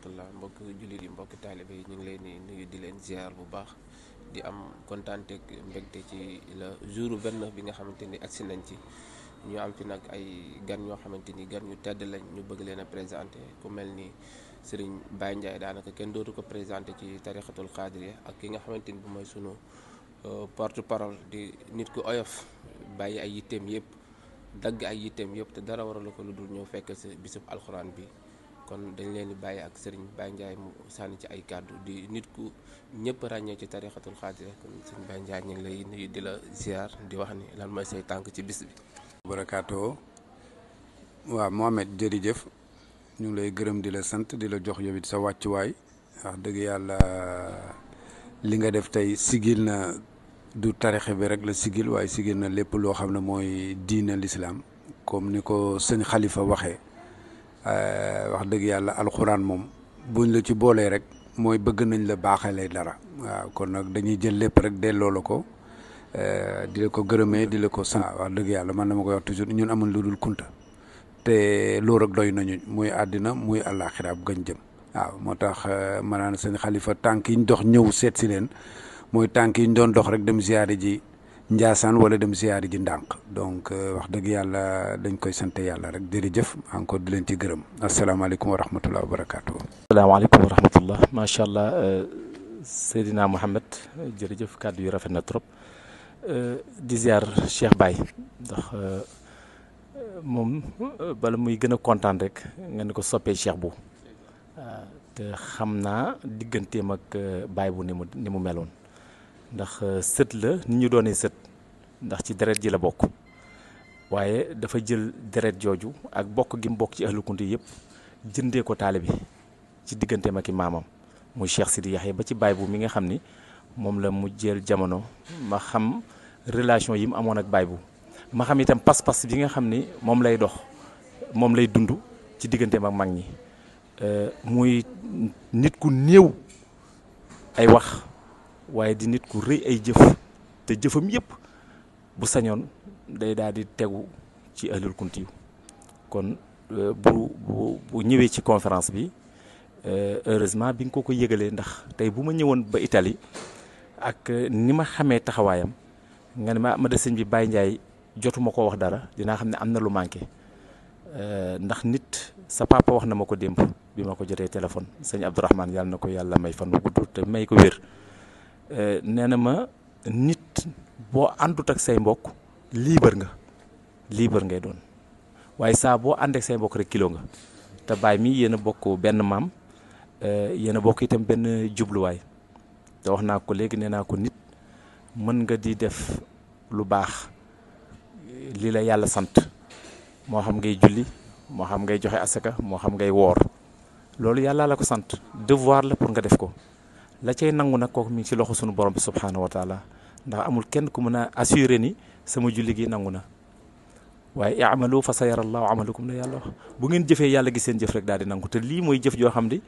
rahmatullah mbokk jullit yi mbokk taalibe yi ñu ngi leen di nuyu di leen ziar bu baax di am kontaante ak mbégte ci la jour 29 bi nga xamante ni agsi nañ ci ñu am fi nag ay gan ñoo xamante ni gan ñu tedd lañ ñu bëgg leen a présenté ku mel ni Serigne Baye Ndiaye daanaka kenn dootu ko présenté ci tarixatul xaadiriya ak ki nga xamante ni bu mooy sunu porte parole di nit ku oyof bàyyi ay yitteem yëpp dagg ay yitteem yëpp te dara waralu ko lu dul ñëw fekk si bisub alxuraan bi kon dañ leen di bàyyi ak Serigne Baye Ndiaye mu sànni ci ay kàddu di nit ku ñëpp ràññee ci tarixatul xaadiriya kon Serigne Baye Ndiaye ñu ngi lay nuyu di la ziar di wax ni lan mooy say tànk ci bis bi. barakaatoo waaw Mohamed jërëjëf ñu ngi lay gërëm di la sant di la jox yow it sa wàccuwaay wax dëgg yàlla li nga def tey sigil na du tarixe bi rek la sigil waaye sigil na lépp loo xam ne mooy diina lislaam comme ni ko sëñ Xalifa waxee wax dëgg yàlla alxuraan moom buñ la ci boolee rek mooy bëgg nañ la baaxalee dara waaw kon nag dañuy jël lépp rek delloo la ko di la ko gërëmee di la ko sant wax dëgg yàlla man dama koy wax toujours ñun amul lu dul kunta te loolu rek doy nañu muy àddina muy àllaaxira bu gën jëm waaw moo tax ma naan sëñ Xalifa tànk yi ñu dox ñëw seet si leen mooy tànk yi ñu doon dox rek dem ziyaari ji Njaasaan wala dem ziyaari ji ndànk donc wax dëgg yàlla dañ koy sant yàlla rek jërëjëf encore di leen ci gërëm asalaamaaleykum wa rahmatullah wa barakaatu. asalaamaaleykum wa rahmatullah macha allah Seydina Mohamed jërëjëf kàddu yu rafet na trop di ziar Cheikh Baye ndax moom bala muy gën a kontaan rek nga ne ko soppee Cheikh bu te xam naa digganteem ak Baye bu ni mu meloon ndax sët la ni ñu doonee sët ndax ci deret ji la bokk waaye dafa jël deret jooju ak bokk gi mu bokk ci ahlu kunti yëpp jëndee ko taale bi ci digganteem ak i maamam muy Cheikh Sidi Yaxya ba ci Baye bu mi nga xam ni moom la mu jël jamono ma xam relation yi mu amoon ak Baye bu ma xam itam pas-pas bi nga xam ni moom lay dox moom lay dund ci digganteem ak mag ñi muy nit ku néew ay wax waaye di nit ku rëy ay jëf te jëfam yëpp bu sañoon day daal di tegu ci ahlul kunti yu kon bu ñëwee ci conférence bi heureusement bi nga ko yëgalee ndax tey bu ma ñëwoon ba Italie ak ni ma xamee taxawaayam nga ne ma de sëñ bi Baye Ndiaye jotuma ko wax dara dinaa xam ne am na lu manqué ndax nit sa papa wax na ma ko démb bi ma ko jotee téléphone sëñ Abdourahmane yàlla na ko yàlla may fan wu gudd te may ko wér nee na ma nit boo àndut ak say mbokk liibar ngay doon waaye saa boo ànd ak say mbokk rek kilo nga te Baye mi yéen a bokk benn maam yéen a bokk itam benn jubluwaay te wax naa ko léegi nee naa ko nit mën nga di def lu baax li la yàlla sant moo xam ngay julli moo xam ngay joxe asaka moo xam ngay woor loolu yàlla la ko sant devoir la pour nga def ko la cay nangu nag kooku mi ngi ci loxo sunu borom bi subhaanahu wa taala ndax amul kenn ku mën a assuré ni sama julli gi nangu na waaye i'malu fa sayara allahu amalakum la yàlla wax bu ngeen jëfee yàlla gi seen jëf rek daal di nangu te lii mooy jëf joo xam ni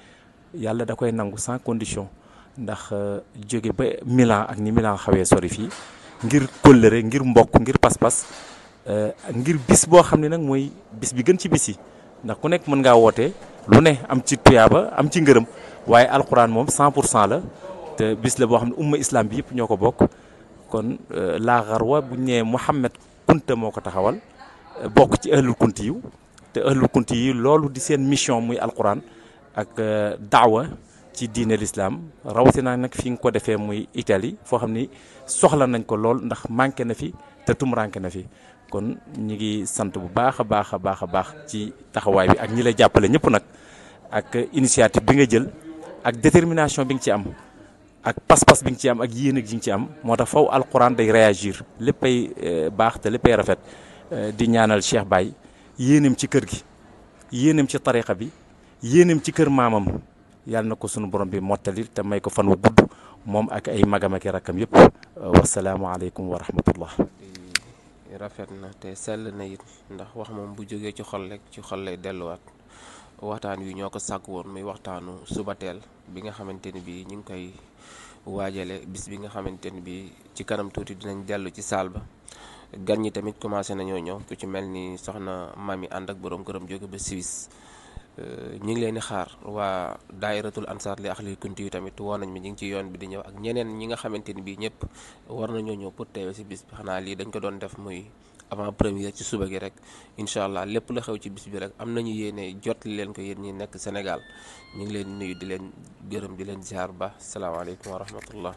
yàlla da koy nangu sans condition ndax jóge ba Milan ak ni Milan xawee sori fii ngir kóllëre ngir mbokk ngir pas-pas ngir bis boo xam ne nag mooy bis bi gën ci bis yi ndax ku nekk mën ngaa woote lu ne am ci tuyaaba am ci ngërëm waaye alquran moom 100% la te bis la boo xam ne umma islam bi yëpp ñoo ko bokk kon laa xarwa bu ñu nee Mouhamed Kunta moo ko taxawal bokk ci ahlul kunti yu te ahlul kunti yi loolu di seen mission muy alquran ak daawa ci diine l'islam rawatina nag fi nga ko defee muy Italie foo xam ni soxla nañ ko lool ndax manqué na fi te tumuranke na fi kon ñi ngi sant bu baax a baax a baax a baax ci taxawaay bi ak ñi la jàppale ñëpp nag ak initiative bi nga jël ak détermination bi nga ci am ak pas-pas bi nga ci am ak yéene gi nga ci am moo tax faw alquran day réagir léppay baax te léppay rafet di ñaanal Cheikh Baye yéeneem ci kër gi yéeneem ci tariqa bi yéeneem ci kër maamam yàlla na ko sunu borom bi mottali te may ko fan wu gudd moom ak ay magam ak rakkam yëpp wasalaamualeykum wa rahmatullah. rafet na te sell na it ndax wax moom bu jógee ci xol rek ci xol lay delluwaat waxtaan wi ñoo ko sàkk woon muy waxtaanu subateel bi nga xamante ni bii ñu ngi koy waajale bis bi nga xamante ni bii ci kanam tuuti dinañ dellu ci saal ba gan ñi tamit commencé nañoo ñëw ku ci mel ni soxna mami ànd ak borom këram jóge ba Suisse ñu ngi leen di xaar. waa daayiratul ansaar li axli kunti yu tamit woo nañ mi ñu ngi ci yoon bi di ñëw ak ñeneen ñi nga xamante ni bii ñëpp war nañoo ñëw pour teewe si bis bi. xanaa lii dañ ko doon def muy avant première ci suba gi rek incha allah lépp la xew ci bis bi rek am nañu yéene jot li leen ko yéen ñi nekk Sénégal. ñu ngi leen nuyu di leen gërëm di leen ziar ba salaamaaleykum wa rahmatullah.